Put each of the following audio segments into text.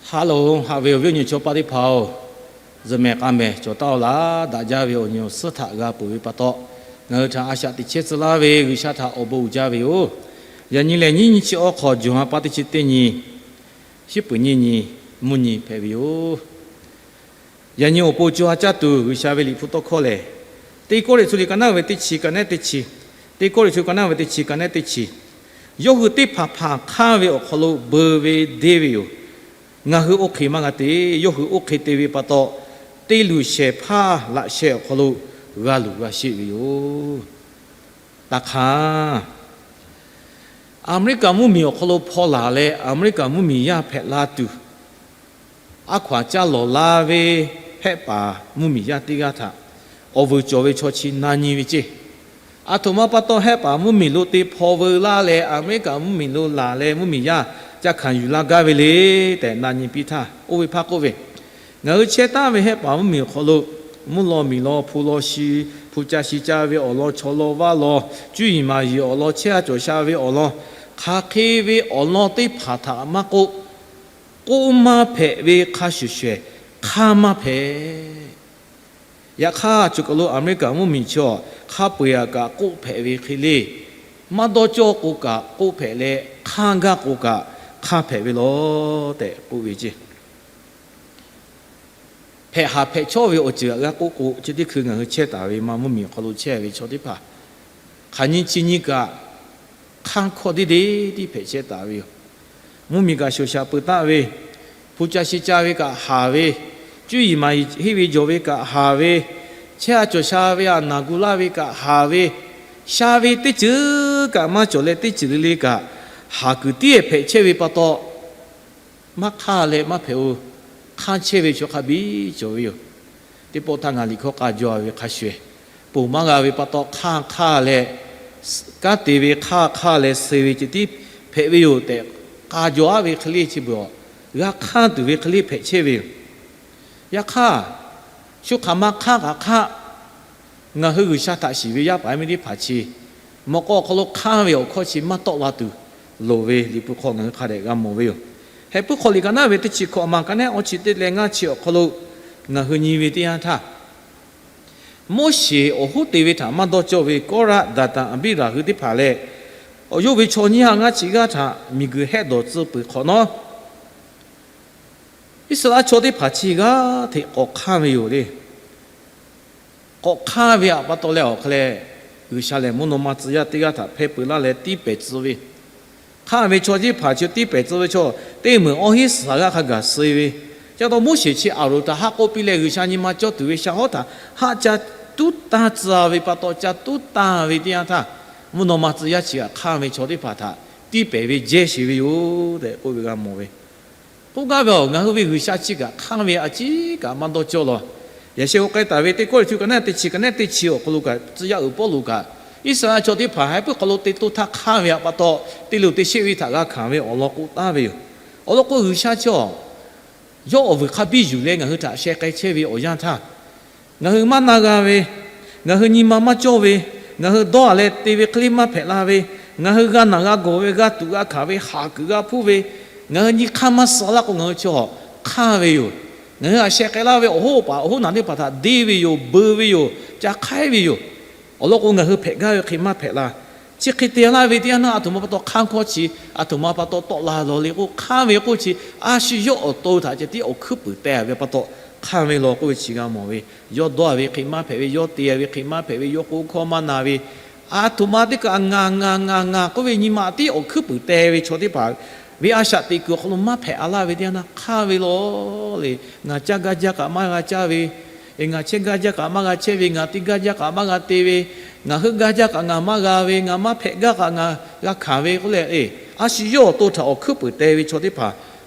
Haˉ loˬ, haꞈ ve awˬ viˉ awˬ nyi chaw paˆ teˇ hpaˍ-oˬ, zuhꞈ mehˍ k'a mehˍ cawˬ taˉ-oˬ laˇ. Daꞈ jaˇ ve awˬ nyi awˬ suhˉ htaꞈ g'a peuˬ ve pa taw, ngaˬ hui htaꞈ a shaꞈ teꞈ chehˇ tcuh laˇ ve G'uiˬsha htaꞈ awˬ bon uiˍ jaˇ ve yoˬ. Yaꞈ nyi lehˬ, nyiˇ nyi chi awˬ hk'aw, jawˬ ha paˇ teˇ chi teˇ nyi, shiˉ peuˍ nyiˇ nyi, mvuhˇ nyi hpehꞈ ve yoˬ. Yaꞈ nyi awˬ pon co ha caˇ tuˬ G'uiˬsha ve Liꞈ hpu tawˇ hkawˇ lehˬ, Teˇ Kawˇrenˍhtuˆ liꞈ ka naˉ ve teˇ chi ka nehˉ teˇ chi, Teˇ Kawˇrenˍhtuˆ ka naˉ ve teˇ chi ka nehˉ teˇ chi, yawˇ hui teˇ hpaˍ hpaˍ hk'anˇ ve awˬ hk'aw lo beu ve deˇ ve yoˬ. Ngaˬ hui oˇ hk'e maˇ g'a te. Yawˇ hui oˇ hk'e te ve pa taw, te luˬ shehˍ hpaˇ laꞈ sheh awˬ hk'aw lo g'a luˬ g'a sheˆ ve yoˬ. Taˇ hk'anˇ, Aˍmeˍriˆkaˍ mvuhˇmiˬ awˬ hk'aw lo hpaw laˬ leh, Aˍmeˍriˆkaˍ mvuhˇmiˬ yaˇ hpehꞈ la tuˬ, aˉ hkaw aꞈ caˇ lawˬ la ve Hehˆ paˍ mvuhˇmiˬ yaˇ teˇ g'aˇ htaꞈ awˬ vuiˬ cawˬ ve chaw chi na nyi ve ceˇ. Aˬ htoꞈ ma pa taw Hehˆ paˍ mvuhˇmiˬ lo te hpaw veu laˇ leh, Aˍmeˍriˆkaˍ mvuhˇmiˬ lo laˬ leh mvuhˇmiˬ yaˇ ca hkanˍ yuˬ la gaˇ ve le tehꞈ na nyi piˇ htaˇ, oˇ ve hpaˇ k'oˆ ve, ngaˬ hui chehˇ taˉ ve Hehˆ paˍ mvuhˇmiˬ awˬ hk'aw lo, mvuhˇ law miˬ law, hpu law shi, hpu ca shi ca ve awˬ lawn, chaw law vaˇ law, cuˇ yiˍ maˍ yiˍ awˬ lawn, chehˇ a cawˬ sha ve awˬ lawn, hk'aˬ hk'e ve awˬ lawn teˇ hpaˍ htaꞈ maˇ k'oˆ, k'oˆ maˇ hpehꞈ ve hk'a shuˍ shuˍ, hk'anˇ maˇ hpehꞈ. Yaꞈ hk'aˇ, choˬ kaˬ lo Aˍmeˍriˆkaˍ mvuhˇmiˬ chi awˬ hk'a peu-eˬ aꞈ kaꞈ k'oˆ hpehꞈ ve hk'e le, maˇ dawˇ cawˇ k'o kaꞈ k'oˆ hpehꞈ leh, hk'anˇ gaˇ k'o kaꞈ hk'anˇ hpehꞈ ve law tehꞈ k'oˆ ve ceˇ. Hpehꞈ haˍ hpehꞈ chawˇ ve awˬ ceuˬ aꞈ g'a k'oˆ k'o, chi teˇ hkui ngaˬ hui chehˇ taˍ ve ma mvuhˇmiˬ awˬ hk'aw lo chehˇ ve chaw teˇ hpaˍ, hk'aˬ nyi chi nyi kaꞈ hk'anˇ hkawˇ deˇ deˇ tiˉ hpehꞈ chehˇ taˍ ve yoˬ. Mvuhˇmiˬ kaꞈ shoˍ shaˍ peu taˆ ve, hpu ca shi ca ve kaꞈ haˍ ve, cuˇ yiˍ maˍ yiˍ henˇ ve jawˬ ve kaꞈ haˍ ve, chehˇ a cawˬ sha ve aꞈ naˬ gu laˇ ve kaꞈ haˍ ve, sha ve teˇ ceuˬ kaꞈ maˇ cawˬ leh teˇ ceuˬ le le kaꞈ haˍ kuiˬ tiˉ hpehꞈ chehˇ ve pa taw, maˇ hk'aˇ leh maˇ hpehꞈ-o. Hk'anˇ chehˇ ve chaw hk'a biˇ cawˬ ve yoˬ. Teˇ pawˆ htaˇ ngaˬ liꞈ hkawˇ k'a jaw ve hk'a shuˍ, ponˬ maˇ g'a ve pa taw hk'aˇ hk'aˇ leh, kanˉ te ve hk'aˇ hk'aˇ leh suh ve ceh tiˉ hpehꞈ ve yoˬ tehꞈ, k'a jaw aˉ ve hk'e le chi beuꞈ, g'a hk'anˇ tuˬ ve hk'e le hpehꞈ chehˇ ve yoˬ. Yaꞈ hk'aˇ, shu hk'aˬ ma hk'aˇ kaꞈ hk'aˇ, ngaˬ hui G'uiˬsha htaꞈ shiˍ ve yaˇ paˍ yaˇ miˇ teˇ hpaˍ chi, mawꞈ k'aw awˬ hk'aw lo hk'anˇ ve awˬ hkawˇ chi maˇ tawˆ la tuˬ loˍ ve Liꞈ hpu hk'aw ngaˬ hui hk'a dehꞈ g'a mawˬ ve yoˬ. Hehꞈ puiˉ hk'aw liꞈ ka naˉ ve teˇ chi hkawꞈ ma ka naˉ awˇ chi teˇ leh ngaˇ chi awˬ hk'aw lo ngaˬ hui nyi ve teˇ yanˇ htaˇ, Moˉseˍ awˬ hoˉ te ve htaꞈ maˇ dawˇ cawˇ ve Kawˇraˆ, Daˍtanˍ, Aˍbiˇraˍ hui teˇ hpaˍ leh, awˬ yawˇ ve chaw nyiˇ ha ngaˇ chi g'aˇ htaꞈ miˬguiˬ hehˆ dawˬ tcuh peuˬ hk'awꞈ nawˉ, Iˉsaˍreˍlaˆ chaw teˇ hpaˍ chi g'aˇ hteꞈ k'awꞈ hk'anˇ ve yoˬ le. K'awꞈ hk'anˇ ve aꞈ pa taw leh awˬ hk'aw leh, G'uiˬsha lehˬ mvuhˇ naw ma tcuh yaˇ teˇ g'aˇ htaꞈ hpehˇ peu laˇ leh tiˇ pehˍ tcuh ve, hk'anˇ ve chaw teˇ hpaˍ chi tiˇ pehˍ tcuh ve chaw, teˇ meunˍ awˇ hinˉ suhˍ g'aˇ hk'a gaˬ suh ve, ca taw Moˉseˍ chi Aˍronˍ htaꞈ haˆ k'oˆ piˇ leh G'uiˬsha nyi ma cawˇ tuˬ ve sha hawˉ htaꞈ haˆ ca tuˉ tanˇ tcuh ve pa taw, ca tuˉ tanˇ ve teˇ yanˇ htaˇ, mvuhˇ naw ma tcuh yaˇ chi htaꞈ hk'anˇ ve chaw teˇ hpaˍ htaꞈ tiˇ pehˍ ve jehˇ sheˍ ve yoˬ tehꞈ k'oˆ ve g'a mawˬ ve. K'oˆ gaˇ ve, ngaˬ hui ve G'uiˬsha chi kaꞈ hk'anˇ ve a ciˉ kaꞈ maˇ dawˇ cawˇ law. Yaꞈ sheh k'ai taˍ ve Teˇ Kawˇrenˍhtuˆ ka naˉ teˇ chi ka naˉ teˇ chi awˬ hk'aw lo kaꞈ, tcuh yaˇ uiˍ Pawˇluꞈ kaꞈ, Iˉsaˍreˍlaˆ chaw teˇ hpaˍ haiˬ puiˉ hk'aw lo te toˇ htaˇ hk'anˇ ve aꞈ pa taw, te luˬ te sheˆ ve htaꞈ g'a hkanˍ ve awˬ lawn k'oˆ taˍ ve yoˬ. Awˬ lawn k'o, G'uiˬsha chi awˬ, yawˇ awˬ vuiˬ hk'a biˇ yuˬ leh ngaˬ hui htaꞈ sheh k'ai chehˇ ve awˬ yanˇ htaˇ, ngaˬ hui maˇ na g'a ve, ngaˬ hui nyi ma maˇ cawˇ ve, ngaˬ hui dawˇ-a leh te ve hk'e le maˇ hpehꞈ la ve, ngaˬ hui g'a naˬ g'a gawˬ ve, g'a tuꞈ g'a hkanˍ ve, haˍ kuiˬ g'a hpuˇ ve, ngaˬ hui nyi hk'aˇ maˇ suh laˇ k'o, ngaˬ hui chi awˬ hk'anˇ ve yoˬ. Ngaˬ hui a sheh k'ai laˇ ve awˬ hoˉ awˬ paˍ awˬ hoˉ naˬ teˇ hpaˍ htaꞈ deˇ ve yoˬ, beu ve yoˬ, ca hk'aiˉ ve yoˬ. Awˬ lawn k'o, ngaˬ hui hpehꞈ gaˇ ve hk'e maˇ hpehꞈ la. Chi hk'e te laˇ ve teˇ yanˇ naˇ, aˬ htoꞈ ma pa taw hk'anˇ hkawˇ chi aˬ htoꞈ ma pa taw tawˆ la lawˬ le k'o, hk'anˇ ve k'oˆ chi a shu yawˇ awˬ to htaꞈ ceh tiˉ awˬ hkuiˉ puiˍ teh ve pa taw hk'anˇ ve lawˬ k'oˆ ve chi g'a mawˬ ve. Yawˇ dawˇ-a ve hk'e maˇ hpehꞈ ve, yawˇ te-a ve hk'e maˇ hpehꞈ ve, yawˇ k'oˆ hkawˇ maˇ na ve, aˬ htoꞈ ma teˇ kaꞈ ngaˬ ngaˬ ngaˬ ngaˬ k'oˆ ve nyi ma tiˉ awˬ hkuiˉ puiˍ teh ve chaw teˇ hpaˍ ve a shaꞈ teꞈ kuiˬ awˬ hk'aw lo maˇ hpehꞈ-a laˇ ve teˇ yanˇ naˇ, hk'anˇ ve lawˬ le. Ngaˬ caˇ gaˇ jaˇ kaꞈ maˇ g'a caˇ ve, ngaˬ chehˇ gaˇ jaˇ kaꞈ maˇ g'a chehˇ ve, ngaˬ te gaˇ jaˇ kaꞈ maˇ g'a te ve, ngaˬ heuˆ gaˇ jaˇ kaꞈ ngaˬ maˇ g'a ve, ngaˬ maˇ hpehꞈ gaˇ kaꞈ ngaˬ g'a hkanˍ ve k'oˆ leh, a shu yawˇ awˬ to htaꞈ awˬ hkuiˉ puiˍ teh ve chaw teˇ hpaˍ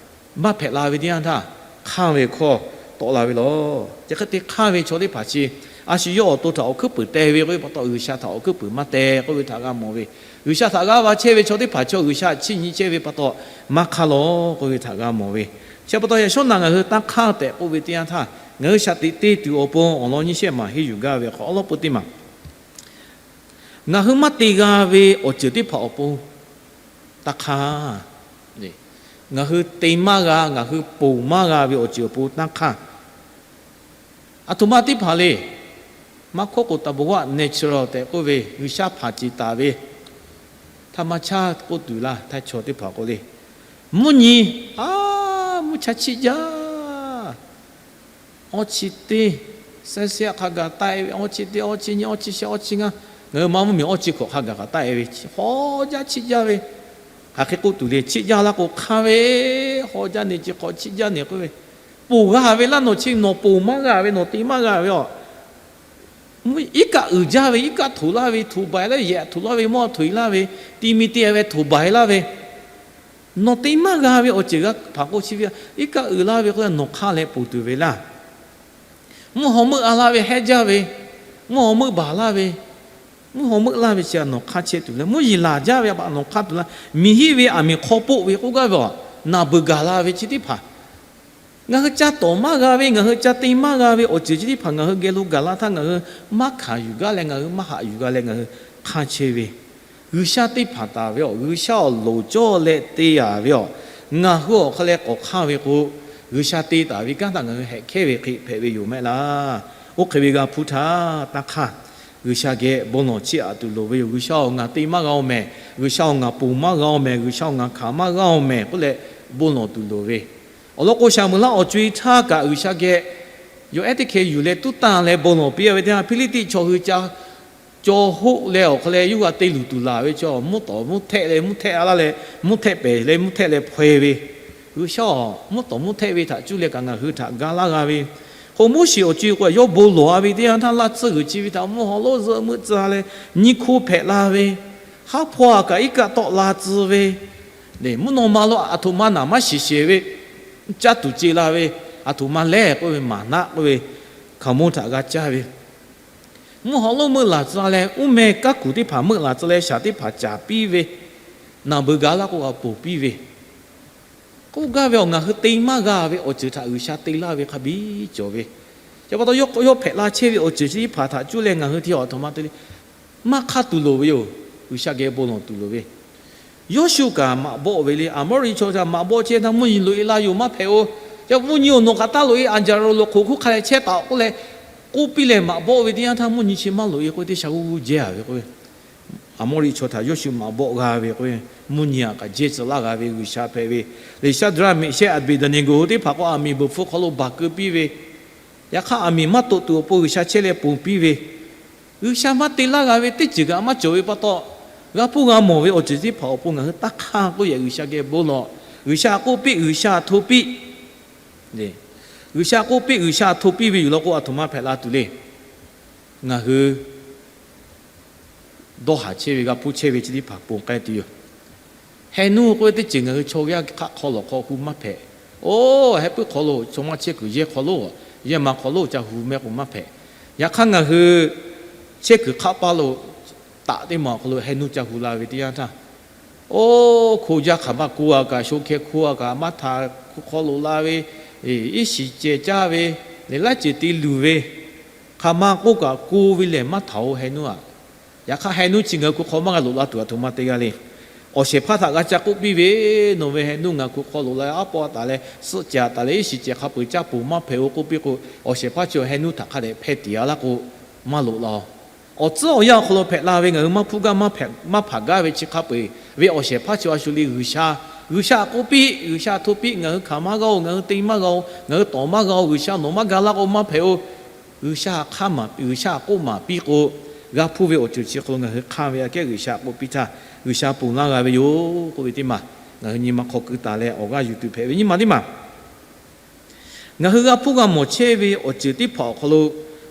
maˇ hpehꞈ la ve teˇ yanˇ htaˇ, hk'anˇ ve hkawˇ tawˆ la ve lawˬ. Chi hk'e te hk'anˇ ve chaw teˇ hpaˍ chi a shu yawˇ awˬ to htaꞈ awˬ hkuiˉ puiˍ teh ve k'oˆ ve pa taw, G'uiˬsha htaꞈ awˬ hkuiˉ puiˍ maˇ teh k'oˆ ve htaꞈ g'a mawˬ ve. G'uiˬsha htaꞈ g'aˇ va chehˇ ve chaw teˇ hpaˍ chaw G'uiˬsha chiˇ nyi chehˇ ve pa taw, maˇ hk'anˇ lawˬ k'oˆ ve htaꞈ g'a mawˬ ve. Chi pa taw, yaꞈ shawˉ naꞈ ngaˬ hui taˇ hk'anˇ tehꞈ k'oˆ ve teˇ yanˇ htaˇ, ngaˬ hui shaꞈ teꞈ te tuˬ awˬ pon awˬ lawn nyiˇ shehˆ maˬ henˇ yuˬ gaˇ ve hk'aw awˉ lawˉ peu teˇ maˬ, ngaˬ hui maˇ te g'a ve awˬ ceuˬ teˇ hpaˍ awˬ pon taˇ hk'anˇ. Ngaˬ hui te maˇ g'a, ngaˬ hui ponˬ maˇ g'a ve awˬ ceuˬ awˬ pon tanˇ hk'aˇ, aˬ htoꞈ ma teˇ hpaˍ le. Maˇ hkawˇ k'o, ธรรมชาติ natural tehꞈ k'oˆ ve, G'uiˬsha hpanˍ ceˬ taˍ ve ธรรมชาติ k'oˆ tuˬ laˇ. Htaiˇ chaw teˇ hpaˍ k'o le, mvuhˇ nyi, a, mvuhˇ cha chiˆ jaˇ. Awˇ chi teˇ, sehˉ sehˉ hk'a gaˬ taˆ-e ve, awˇ chi teˇ, awˇ chi nyiˇ, awˇ chi shehˆ, awˇ chi ngaˇ, ngaˬ hui maˇ mvuhˇ miˬ awˇ chi hkawꞈ hk'a gaˬ k'aꞈ taˆ-e ve, hawˇ jaˇ chiˆ jaˇ ve. Hk'aˬ hk'e k'oˆ tuˬ le, chiˆ jaˇ laˇ k'o hk'anˇ ve, hawˇ jaˇ ne chi hk'awꞈ chiˆ jaˇ ne k'oˆ ve, ponˬ g'a ve laˇ. Nawˬ chi nawˬ ponˬ maˇ g'a ve, nawˬ te maˇ g'a ve a, iˉ kaˆ uiˍ jaˇ ve, iˉ kaˆ htoꞈ laˇ ve, htoꞈ baiˬ laˇ ve, yehˬ htoꞈ laˇ ve, mawˇ htoꞈ e laˇ ve, ti mi te ve htoꞈ baiˬ laˇ ve, nawˬ te maˇ g'a ve awˬ ceuˬ g'a hpanˍ k'o chi ve, iˉ kaˆ uiˍ laˇ ve k'o, nawˬ hk'aˇ leh ponˬ tuˬ ve laˇ. Mvuhˇ haw meuˆ a laˇ ve hehˉ jaˇ ve, mvuhˇ haw meuˆ baˬ laˇ ve, mvuhˇ haw meuˆ laˇ ve chi nawˬ hk'aˇ chehˇ tuˬ leh, mvuhˇ yeˬ laˬ jaˇ ve a paˍ nawˬ hk'aˇ tuˬ laˇ. Miˬ hiˆ ve aˬ miˍ hk'aw poˆ ve k'oˆ gaˇ ve a, naˬ beuˬ gaˬ la ve chi teˇ hpaˍ, ngaˬ hui ca tawˍ maˇ g'a ve, ngaˬ hui ca te maˇ g'a ve awˬ ceuˬ chi teˇ hpaˍ ngaˬ hui geh lo gaˬ la htaˇ, ngaˬ hui maˇ hkanˍ yuˬ gaˇ leh, ngaˬ hui maˇ haꞈ yuˬ g'a leh, ngaˬ hui hk'aˇ chehˇ ve, G'uiˬsha teˇ hpaˍ taˍ ve a, G'uiˬsha awˬ loˍ cawˇ leh te yaˍ ve a, ngaˬ hui awˬ hk'aw leh k'awꞈ hk'aˇ ve k'o, G'uiˬsha te taˍ ve kanˉ htaꞈ ngaˬ hui hehꞈ hkehˇ ve hk'e hpehꞈ ve yoˬ mehˆ laˇ. Oˇ hk'e ve g'a hpuˇ htaˇ, tanˇ hk'aˇ G'uiˬsha geh bon lawˬ chiˇ aꞈ tuˬ loˍ ve yoˬ. G'uiˬsha-oˬ, ngaˬ te maˇ g'a-oˬ mehˍ. G'uiˬsha-oˬ, ngaˬ ponˬ maˇ g'a-oˬ mehˍ. G'uiˬsha-oˬ, ngaˬ hkanˍ maˇ g'a-oˬ mehˍ k'oˆ leh bon lawˬ tuˬ loˍ ve. Awˬ lawn k'o, Saˍmo-eˍlaˆ awˬ co-e htaˇ kaꞈ G'uiˬsha geh yawˬ ehˉ teˇ hkeh yuˬ leh tuˉ tanˇ leh bon lawˬ piˇ ve teˇ yanˇ, Hpiˇliˇtiˆ chaw hui ca caw hoˆ leh awˬ hk'aw leh yawˇ g'a te luˬ tuˬ laˬ ve chaw, mvuhˇ tawˍ mvuhˇ htehˆ leh mvuhˇ htehˆ a laˇ leh, mvuhˇ htehˆ pehˬ leh mvuhˇ htehˆ leh hpaw-e ve. G'uiˬsha-oˬ, mvuhˇ tawˍ mvuhˇ htehˆ ve htaꞈ cuˇ leh kaꞈ ngaˬ hui htaꞈ ga laˇ g'a ve. K'o, Moˉseˍ awˬ co-e k'o, yawˇ bon lawˬ-a ve teˇ yanˇ htaˇ, laˇ tsuhˇ g'uiˬ chi ve htaꞈ mvuhˇ haw lonˉ zuhˆ meuˆ tcuh leh, nyiˇ hkoˇ hpehꞈ la ve, haˉ hpawˇ-a kaꞈ iˉ kaˆ tawˆ la tcuh ve, mvuhˇ naw ma lo aˬ htoꞈ ma naˍ maˇ shiˍ shehˍ ve, caˇ tuˬ ce la ve, aˬ htoꞈ ma lehˬ k'oˆ ve, maˍnaˆ k'oˆ ve hkaoˍmonˇ htaꞈ g'a caˇ ve, mvuhˇ haw lonˉ meuˆ laˬ tcuh leh, uˉ meh kaˉ kuˬ teˇ hpaˍ meuˆ laˬ tcuh leh, shaˍ teˇ hpaˍ caˍ piˇ ve, naˬ beuˬ ga laˇ k'o g'a ponˬ piˇ ve, k'oˆ gaˇ ve awˬ, ngaˬ hui te maˇ g'a ve awˬ ceuˬ htaꞈ G'uiˬsha te laˇ ve hk'a biˇ cawˬ ve. Chi pa taw, yawˇ hpehꞈ la chehˇ ve awˬ ceuˬ chi teˇ hpaˍ htaꞈ cuˇ leh ngaˬ hui hteˇ aˬ htoꞈ ma te le, maˇ hk'aˇ tuˬ loˍ ve yoˬ. G'uiˬsha geh bon lawˬ tuˬ loˍ ve. Yawˇshuˆ kaꞈ maꞈ bawˆ ve le. Aˍmoˉriˆ chaw htaꞈ maꞈ bawˆ chehˇ htaˇ, mvuhˇ nyi loꞈ-e la yoˬ, maˇ hpehꞈ-oˬ. Yaꞈ mvuhˇ nyi-oˬ, nawˬ kaꞈ taˇ loꞈ-e, anˬ jaˍ lo loꞈ hk'oꞈ hkuˇ hk'a leh chehˇ taˍ-oꞈ k'oˆ leh, k'oˆ piˇ leh maꞈ bawˆ ve teˇ yanˇ htaˇ, mvuhˇ nyi chi maˇ loꞈ-e k'oˆ ve teˇ sha g'uˇ g'uˇ jehˇ-a ve k'o, Aˍmoˉriˆ chaw htaꞈ Yawˇshuˆ maꞈ bawˆ g'a ve k'o, mvuhˇ nyi-a kaꞈ jehˇ tcuh laˇ g'a ve G'uiˬsha hpehꞈ ve. Liꞈ Shaˍdraˆ, Meˍshehˆ, Aˍbeˍdaˍneˍgoˍ teˇ hpaˍ k'o, aˬ miˍ beuˬ hpfuh hk'aw lo baˬ keu piˇ ve. Yaꞈ hk'aˇ, aˬ miˍ maˇ toꞈ tuˬ awˬ pon G'uiˬsha chehˇ leh ponˬ piˇ ve. G'uiˬsha maˇ te laˇ g'a ve teˇ ceuˬ kaꞈ maˇ cawˬ ve pa taw, g'a hpuˇ g'a mawˬ ve awˬ ceuˬ teˇ hpaˍ awˬ pon ngaˬ hui taˇ hk'aˇ k'oˆ yehˬ G'uiˬsha geh bon lawˬ. G'uiˬsha k'oˆ piˇ, G'uiˬsha hto piˇ. G'uiˬsha k'oˆ piˇ, G'uiˬsha hto piˇ ve yoˬ law k'o, aˬ htoꞈ ma hpehꞈ la tuˬ le. Ngaˬ hui dawˇ haˍ chehˇ ve, g'a hpuˇ chehˇ ve chi teˇ hpaˍ ponˬ k'ai tuˬ yoˬ. Heh nuˇ k'oˆ ve teˇ ceuˬ ngaˬ hui chaw yaˇ hk'aˆ hk'aw lawˬ hk'aw hu maˇ hpehꞈ. Oˇ, heh puiˉ hk'aw lo, chaw maˇ chehˇ kuiˬ yehˇ hk'aw lo, yehˇ ma hk'aw lo ca hu meh k'o maˇ hpehꞈ. Yaꞈ hk'aˇ, ngaˬ hui chehˇ kuiˬ hk'aˆ paˇ lo taꞈ teˇ ma awˬ hk'aw lo heh nuˇ ca hu la ve teˇ yanˇ htaˇ, oˇ, hko jaˇ hk'aˬ ma ko-a kaꞈ, sho hkeh hko-a kaꞈ maˇ htaꞈ hk'aw lo la ve, iˉ shiˍ cehˬ caˇ ve, leh laiˉ ceuˬ te luˬ ve, hk'aˬ ma k'oˆ kaꞈ ko ve lehˬ maˇ htaꞈ-oˬ heh nuˇ-a. Yaꞈ hk'aˇ, heh nuˇ chi ngaˬ hui hko hk'aw maˇ g'a loꞈ la tuˬ aˬ htoꞈ ma te g'a le. Awˬ shehˍ hpaˇ htaꞈ g'a ca k'oˆ piˇ ve, Nawˬ ve heh nuˇ ngaˬ hko hk'aw loꞈ la, aˉ pawˇ taˍ leh, suhˆ caˍ taˍ leh, iˉ shiˍ cehˬ hk'a peu-eˬ caˇ ponˬ maˇ hpehꞈ-oˬ k'oˆ piˇ k'o, awˬ shehˍ hpaˇ chi heh nuˇ htaꞈ hk'a dehꞈ hpeh tiˍ-a laˇ k'o, maˇ loꞈ la-oˬ. Awˬ tcuhˉ awˬ yanˇ awˬ hk'aw lo hpehꞈ la ve ngaˬ hui maˇ hpuˇ gaˇ maˇ hpehꞈ, maˇ hpanˍ gaˇ ve chi hk'a peu-eˬ ve awˬ shehˍ hpaˇ chi a shu le G'uiˬsha, G'uiˬsha k'oˆ piˇ, G'uiˬsha hto piˇ, ngaˬ hui hkanˍ maˇ g'a-oˬ, ngaˬ hui te maˇ g'a-oˬ, ngaˬ hui tawˍ maˇ g'a-oˬ, G'uiˬsha nawˬ maˇ ga laˇ k'o maˇ hpehꞈ-oˬ. G'uiˬsha hk'aˇ maˍ, G'uiˬsha k'oˆ maˍ piˇ k'o, g'a hpuˇ ve awˬ ceuˬ chi hk'aw lo ngaˬ hui hk'anˇ ve aꞈ kehˉ G'uiˬsha k'oˆ piˇ htaˇ, G'uiˬsha ponˬ laˇ g'a ve yoˬ k'oˆ ve teˇ maˬ, ngaˬ hui nyi ma hk'aw keu taˍ leh awˬ g'aˇ yuˬ tuˬ hpehꞈ ve nyi ma teˇ maˬ. Ngaˬ hui g'a hpuˇ g'a mawˬ chehˇ ve awˬ ceuˬ teˇ hpaˍ awˬ hk'aw lo,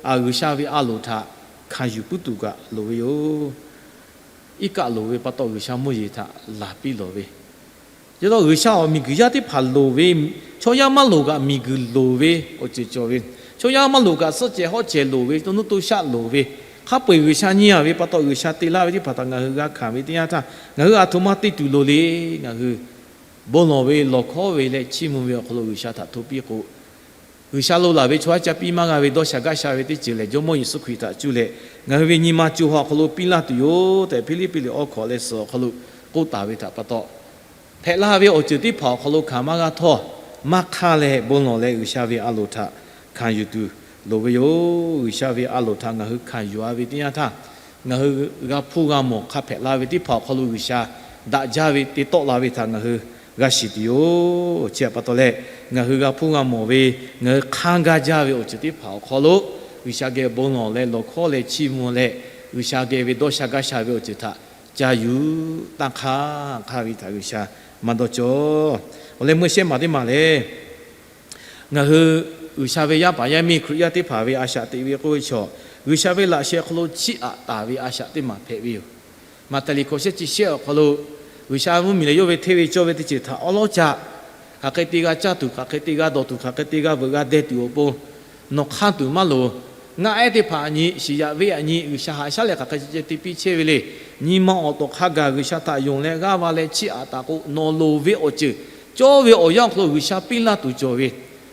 a, G'uiˬsha ve a loˍ htaꞈ hkanˍ yuˬ puiˉ tuˬ kaꞈ loˍ ve yoˬ. Iˉ kaˆ loˍ ve pa taw, G'uiˬsha mvuhˇ yeˬ htaꞈ laˬ piˇ lawˬ ve. Yaꞈ hk'aˇ, G'uiˬsha awˬ miˬguiˬ yaˇ teˇ hpaˍ loˍ ve, chaw yaˇ maˇ loˍ kaꞈ miˬguiˬ loˍ ve awˬ ceuˬ cawˬ ve, chaw yaˇ maˇ loˍ kaꞈ suhˆ cehˬ hawˉ cehˬ loˍ ve, to nuˇ to shaˆ loˍ ve, hk'a peu-eˬ G'uiˬsha nyi-a ve pa taw, G'uiˬsha te laˇ ve teˇ hpaˍ htaꞈ ngaˬ hui g'a hkanˍ ve teˇ yanˇ htaˇ, ngaˬ hui aˬ htoꞈ ma te tuˬ loˍ le. Ngaˬ hui bon lawˬ ve, lawˬ hkawˉ ve leh chiˇ mvuh ve awˬ hk'aw lo G'uiˬsha htaꞈ hto piˇ k'o, G'uiˬsha lo laˬ ve chaw haˉ ca piˇ maˇ g'a ve dawˇ sha gaˇ sha ve teˇ ceuˬ lehˬ, Jawˇmawˇ Yeˍsuˆ Hkriꞈ htaꞈ cuˇ leh ngaˬ hui ve nyi ma co ha awˬ hk'aw lo piˇ laˇ tuˬ yoˬ tehꞈ, Hpiˇliˇpiˆ liꞈ awˬ hkawꞈ leh suhˍ awˬ hk'aw lo k'oˆ taˍ ve htaꞈ pa taw, hpehꞈ la ve awˬ ceuˬ teˇ hpaˍ awˬ hk'aw lo hkanˍ maˇ g'a htawˇ, maˇ hk'aˇ leh bon lawˬ leh G'uiˬsha ve a loˍ htaꞈ hkanˍ yuˬ tuˬ loˍ ve yoˬ. G'uiˬsha ve a loˍ htaꞈ ngaˬ hui hkanˍ yuˬ-a ve teˇ yanˇ htaˇ, ngaˬ hui g'a hpuˇ g'a mawˬ hk'a hpehꞈ la ve teˇ hpaˍ awˬ hk'aw lo G'uiˬsha daꞈ jaˇ ve te tawˆ la ve htaꞈ ngaˬ hui g'a shiˍ tuˬ yoˬ. Chi htaꞈ pa taw leh, ngaˬ hui g'a hpuˇ g'a mawˬ ve, ngaˬ hui hk'anˇ gaˇ jaˇ ve awˬ ceuˬ teˇ hpaˍ awˬ hk'aw lo, G'uiˬsha geh bon lawˬ leh lawˬ hkawˇ leh chiˇ mvuh leh, G'uiˬsha geh ve dawˇ sha gaˇ sha ve awˬ ceuˬ htaꞈ ca yuˬ taˇ hk'aˇ hk'aˇ ve htaꞈ G'uiˬsha maˇ dawˇ cawˇ. Awˬ leh meuˇ shehˉ maˬ teˇ maˬ lehˬ, ngaˬ hui G'uiˬsha ve yaˇ paˍ yaˇ miˇ Hkriꞈ yaˇ teˇ hpaˍ ve a shaꞈ teꞈ ve k'oˆ ve chaw, G'uiˬsha ve laꞈ sheh hk'aw lo chiˇ aꞈ taˍ ve a shaꞈ teˇ maˬ hpehꞈ ve yoˬ. Maꞈhtehˍ liꞈ hkawꞈ shehˆ chi shehˆ awˬ hk'aw lo, G'uiˬsha mvuhˇmiˬ leh yawˇ ve hteˇ ve cawˇ ve teˇ ceuˬ htaꞈ awˉ lawˉ ca, hk'aˬ hk'e te g'a caˇ tuˬ, hk'aˬ hk'e te g'a dawˬ tuˬ, hk'aˬ hk'e te g'a veuꞈ g'a deh tuˬ awˬ pon nawˬ hk'anˇ tuˬ maˇ loˍ. Ngaˆ ehˉ teˇ hpaˍ aꞈ nyi, shiˍ yaꞈ venˇ aꞈ nyi, G'uiˬsha haꞈ shaˉ leh hk'aˬ hk'e ceh ceh te piˇ chehˇ ve le. Nyi ma awˬ tawˍ hk'a gaˬ G'uiˬsha htaꞈ yonˍ leh g'aˇ va leh chiˇ aꞈ taˍ k'o, nawˬ loˍ ve awˬ ceuˬ cawˇ ve awˬ yanˇ awˬ hk'aw lo G'uiˬsha piˇ laˇ tuˬ cawˬ ve,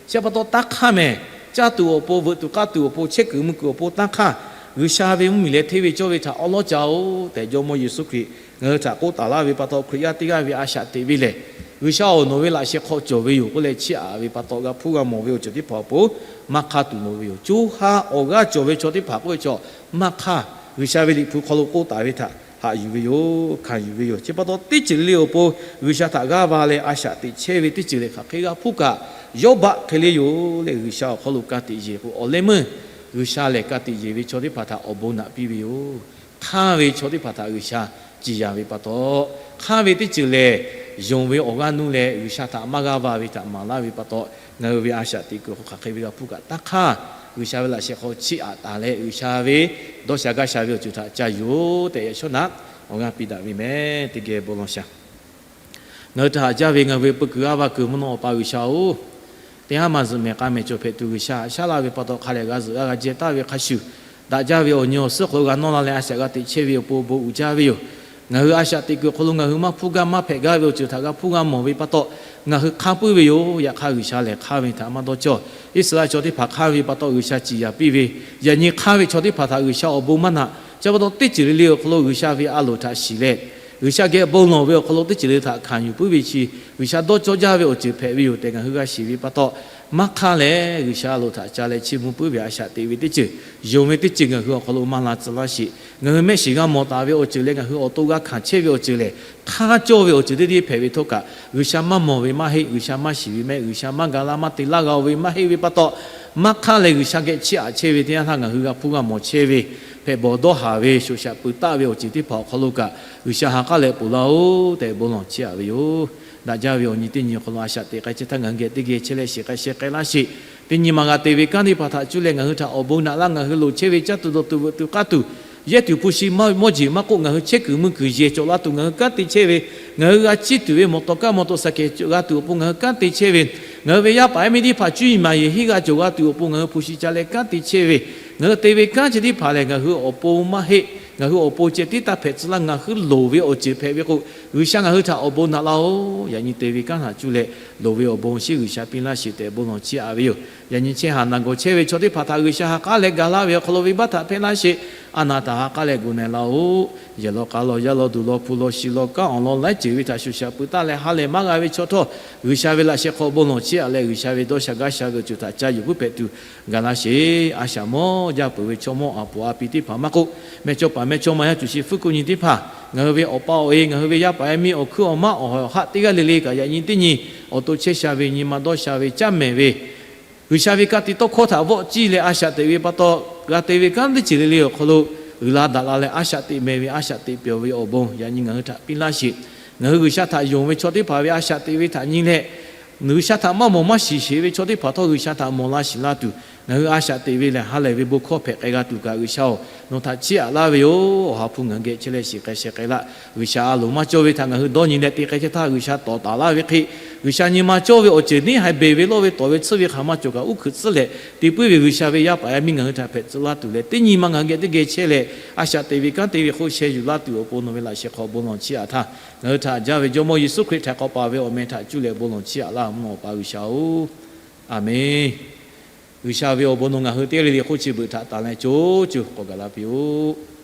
chi pa taw taˇ hk'aˇ mehˍ. Caˇ tuˬ awˬ pon, veuꞈ tuˬ k'aˇ tuˬ awˬ pon, chehˇ kuiˬ mui kuiˬ awˬ pon taˇ hk'aˇ, G'uiˬsha ve mvuhˇmiˬ leh hteˇ ve cawˇ ve htaꞈ awˉ lawˉ ca-oˬ tehꞈ Jawˇmawˇ Yeˍsuˆ Hkriꞈ ngaˬ hui htaꞈ k'oˆ taˍ laˇ ve pa taw, Hkriꞈ yaˇ teˇ g'aˇ ve a shaꞈ teꞈ ve lehˬ, G'uiˬsha-oˬ, nawˬ ve laꞈ sheh hk'aw cawˬ ve yoˬ k'oˆ leh chiˇ aꞈ ve pa taw, g'a hpuˇ g'a mawˬ ve awˬ ceuˬ teˇ hpaˍ awˬ pon maˇ hk'aˇ tuˬ loˍ ve yoˬ. Co ha awˬ g'aˇ cawˬ ve chaw teˇ hpaˍ k'oˆ ve chaw maˇ hk'aˇ, G'uiˬsha ve Liꞈ hpu hk'aw lo k'oˆ taˍ ve htaꞈ haꞈ yuˬ ve yoˬ, hkanˍ yuˬ ve yoˬ. Chi pa taw teˇ ceuˬ le le awˬ pon G'uiˬsha htaꞈ g'aˇ va leh a shaꞈ teꞈ chehˇ ve teˇ ceuˬ lehˬ, hk'aˬ hk'e g'a hpuˇ kaꞈ, yawˇ baˆ hk'e le yoˬ leh G'uiˬsha awˬ hk'aw lo ka tiꞈ yeˬ k'o, awˬ leh meuˇ G'uiˬsha lehˬ ka tiꞈ yeˬ ve chaw teˇ hpaˍ htaꞈ awˬ bon naꞈ piˇ ve yoˬ. Hk'aˇ ve chaw teˇ hpaˍ htaꞈ G'uiˬsha ciˍ yanˍ ve pa taw, hk'aˇ ve teˇ ceuˬ lehˬ, yonˍ ve awˬ g'aˇ nuˇ leh G'uiˬsha htaꞈ maˇ g'aˇ va ve htaꞈ maˍ laˇ ve pa taw, ngaˬ hui ve a shaꞈ teꞈ kuiˬ hk'aw hk'aˬ hk'e ve g'a hpuˇ kaꞈ taˇ hk'aˇ, G'uiˬsha ve laꞈ sheh hk'aw chiˇ aꞈ taˍ leh G'uiˬsha ve dawˇ sha gaˇ sha ve awˬ ceuˬ htaꞈ ca yuˬ-oˬ tehꞈ yaꞈ shawˉ naꞈ awˬ g'aˇ piˇ daꞈ ve mehˍ. Teˇ geh bon lawˬ shaˍ. Ngaˬ hui htaꞈ haꞈ jaˇ ve ngaˬ hui ve peu kuiˬ g'aˇ va kuiˬ mvuhˇ naw Awˬ pa G'uiˬsha-oˬ, teˇ haˉ maˇ zuhꞈ mehˍ k'a mehˍ cawˬ hpehꞈ tuˬ G'uiˬsha haꞈ shaˉ laˇ ve pa taw, hk'a lehˬ g'a zuhꞈ g'a g'a jehˇ taˍ ve hk'a shuˍ, daꞈ jaˇ ve awˬ nyi awˬ suhˉ hk'aw lo g'a nawˇ la leh a shaꞈ g'a teꞈ chehˇ ve awˬ pon bon uiˍ jaˇ ve yoˬ. Ngaˬ hui a shaꞈ teꞈ kuiˬ awˬ hk'aw lo ngaˬ hui maˇ hpuˇ gaˇ maˇ hpehꞈ gaˇ ve awˬ ceuˬ htaꞈ g'a hpuˇ g'a mawˬ ve pa taw, ngaˬ hui hk'aˇ puiˉ ve yoˬ. Yaꞈ hk'aˇ G'uiˬsha lehˬ hk'aˇ ve htaꞈ maˇ dawˇ cawˇ. Iˉsaˍreˍlaˆ chaw teˇ hpaˍ hk'aˇ ve pa taw G'uiˬsha ciˍ yaˍ piˇ ve, yaꞈ nyi hk'aˇ ve chaw teˇ hpaˍ htaꞈ G'uiˬsha awˬ bon maˇ naꞈ. Chi pa taw teˇ ceuˬ le le awˬ hk'aw lo G'uiˬsha ve a loˍ htaꞈ shiˍ leh, G'uiˬsha geh bon lawˬ ve awˬ hk'aw lo teˇ ceuˬ le htaꞈ hkanˍ yuˬ puiˉ ve chi, G'uiˬsha dawˇ cawˇ jaˇ ve awˬ ceuˬ hpehꞈ ve yoˬ tehꞈ ngaˬ hui g'a shiˍ ve pa taw, maˇ hk'aˇ leh G'uiˬsha a loˍ htaꞈ ca leh chiˇ mvuh puiˉ ve a shaꞈ teꞈ ve teˇ ceuˬ, yonˍ ve teˇ ceuˬ ngaˬ hui awˬ hk'aw lo maˇ la tcuh laˇ sheˍ. Ngaˬ hui mehˆ shiˍ g'a mawˬ taˍ ve awˬ ceuˬ leh ngaˬ hui awˬ to g'a hkanˍ chehˇ ve awˬ ceuˬ lehˬ, hk'aˇ cawˇ ve awˬ ceuˬ teˇ deˇ hpehꞈ ve htawˇ kaꞈ, G'uiˬsha maˇ mawˬ ve maˇ heˆ, G'uiˬsha maˇ shiˍ ve maˇ heˆ, G'uiˬsha maˇ ga laˇ maˇ te laˇ g'a-o ve maˇ heˆ ve pa taw, maˇ hk'aˇ leh G'uiˬsha geh chiˇ aꞈ chehˇ ve teˇ yanˇ htaˇ ngaˬ hui g'a hpuˇ g'a mawˬ chehˇ ve, hpehꞈ bawˬ dawˇ haˍ ve shoꞈ shaꞈ pui taˆ ve awˬ ceuˬ teˇ hpaˍ awˬ hk'aw lo kaꞈ G'uiˬsha ha k'aˉ leh ponˬ laˇ-oˬ tehꞈ bon lawˬ chiˇ aꞈ ve yoˬ. Daꞈ jaˇ ve awˬ nyi teˇ nyi awˬ hk'aw lo a shaꞈ teꞈ k'ai chehˇ htaˇ ngaˬ hui geh teˇ geh chehˇ leh shiˍ k'ai sheh k'ai laˇ sheˍ. Teˇ nyi ma g'a te ve kanˉ teˇ hpaˍ htaꞈ cuˇ leh ngaˬ hui htaꞈ awˬ bon naꞈ laˇ, ngaˬ hui loˍ chehˇ ve caˇ tuˬ dawˬ tuˬ veuꞈ tuˬ k'aˇ tuˬ, yehˇ tuˬ hpu shi mawˇ jeˬ maˇ k'oˆ, ngaˬ hui chehˇ kuiˬ mui kuiˬ yehˬ cawˬ la tuˬ ngaˬ hui kanˉ te chehˇ ve, ngaˬ hui g'a chiˇ tuˬ ve mawˬ tawˍ kaˇ mawˬ tawˍ saˍ kehˍ g'a tuˬ awˬ pon ngaˬ hui kanˉ te chehˇ ve, ngaˬ hui ve yaˇ paˍ yaˇ miˇ teˇ hpaˍ cuˇ yiˍ maˍ yeˬ henˇ g'a cawˬ g'a tuˬ awˬ pon ngaˬ hui hpu shi ca leh kanˉ te chehˇ ve, ngaˬ hui te ve kanˉ chi teˇ hpaˍ lehˬ ngaˬ hui awˬ pon maˇ heˆ. Ngaˬ hui awˬ pon ceh tiˉ taˇ hpehꞈ tcuh laˇ, ngaˬ hui loˍ ve awˬ ceuˬ hpehꞈ ve k'o, G'uiˬsha ngaˬ hui htaꞈ awˬ bon naꞈ laˇ-oˬ. Yaꞈ nyi te ve kanˉ htaꞈ cuˇ leh loˍ ve awˬ bon shinˉ G'uiˬsha piˇ laˇ sheˍ tehꞈ bon lawˬ chiˇ aꞈ ve yoˬ. Yaꞈ nyi chehˇ haˍ naˬ gawˬ chehˇ ve chaw teˇ hpaˍ htaꞈ G'uiˬsha ha k'aˉ leh ga laˇ ve awˬ hk'aw lo venˇbaˆ htaꞈ hpehˇ laˇ sheˍ. A naˍ htaꞈ ha k'aˉ leh gu na-e laˇ-oˬ. Yehˬ law k'a law, yaˇ law duˬ law, hpu law shi law, kanˉ awˬ lawn laiˉ ceuˬ ve htaꞈ shoꞈ shaꞈ pui taˆ leh ha lehˬ maˇ g'a ve chaw htawˇ, G'uiˬsha ve laꞈ sheh hk'aw bon lawˬ chiˇ aꞈ leh G'uiˬsha ve dawˇ sha gaˇ sha ve awˬ ceuˬ htaꞈ ca yuˬ puiˉ hpehꞈ tuˬ ga laˇ sheˍ. A shaꞈ mawˇ jaˇ peuˬ ve chaw mawˇ a puˍ a pi teˇ hpaˍ maˇ k'oˆ, mehˇchawˇpaˍ mehˇchawˇma yaˇ cuˬ shi fuˉ kuˆ nyi teˇ hpaˍ, ngaˬ hui ve awˬ pa awˬ e, ngaˬ hui ve yaˇ paˍ yaˇ miˇ awˬ hkuiˉ awˬ maˉ awˬ haꞈ teˇ g'aˇ le le kaꞈ yaꞈ nyi teˇ nyi awˬ to chehˇ sha ve, nyi ma dawˇ sha ve, caˇ mehˍ ve, G'uiˬsha ve ka tiꞈ tawˇ hkawˇ htaꞈ vawˆ ciˇ leh a shaꞈ teꞈ ve pa taw, g'a te ve kanˉ teˇ ceuˬ le le awˬ hk'aw lo uiˍ la daꞈ la leh a shaꞈ teꞈ mehˍ ve, a shaꞈ teꞈ pyawˬ ve awˬ bon yaꞈ nyi ngaˬ hui htaꞈ piˇ laˇ sheˍ. Ngaˬ hui G'uiˬsha htaꞈ yonˍ ve chaw teˇ hpaˍ ve a shaꞈ teꞈ ve htaꞈ nyi leh, G'uiˬsha htaꞈ maˇ mawˬ maˇ shiˍ sheˍ ve chaw teˇ hpaˍ htawˇ G'uiˬsha htaꞈ mawˬ la shiˍ la tuˬ, ngaˬ hui a shaꞈ teꞈ ve lehˬ ha lehˬ ve bon hkawˇ hpehꞈ k'ai g'a tuˬ kaꞈ G'uiˬsha-oˬ, nawˬ htaꞈ chiˇ aꞈ laˇ ve yoˬ. Awˬ ha hpu ngaˬ hui geh chehˇ leh shiˍ k'ai sheh k'ai laˇ. G'uiˬsha a loˍ maˇ cawˇ ve htaꞈ ngaˬ hui dawˇ nyi leh te k'ai chehˇ htaˇ G'uiˬsha tawˍ taˍ laˇ ve hk'e, G'uiˬsha nyi ma cawˇ ve awˬ ceuˬ neˇ haiˬ beˬ ve lawˇ ve tawˍ ve tsuhˇ ve hk'aˬ maˇ cawˬ kaꞈ uˉ hkuiꞈ tcuhˉ leh te puiˉ ve G'uiˬsha ve yaˇ paˍ yaˇ miˇ ngaˬ hui htaꞈ hpehꞈ tcuh laˇ tuˬ leh teˇ nyi ma ngaˬ hui geh teˇ geh chehˇ leh a shaꞈ teꞈ ve kanˉ te ve hk'oˆ sheh yuˬ laˇ tuˬ awˬ pon nawˬ ve laꞈ sheh hk'aw bon lawˬ chiˇ aꞈ htaˇ, ngaˬ hui htaꞈ jaˇ ve Jawˇmawˇ Yeˍsuˆ Hkriꞈ htaꞈ k'awꞈ paˍ ve awˬ meh htaꞈ cuˇ leh bon lawˬ chiˇ aꞈ laˇ mvuhˇ naw Awˬ pa G'uiˬsha-oˬ, Aˍmenˍ. G'uiˬsha ve awˬ bon nawˬ ngaˬ hui teˇ g'aˇ le le hk'oˆ chi beuꞈ htaꞈ tanˍ leh co co k'awꞈ gaˬ la piˇ-oˆ.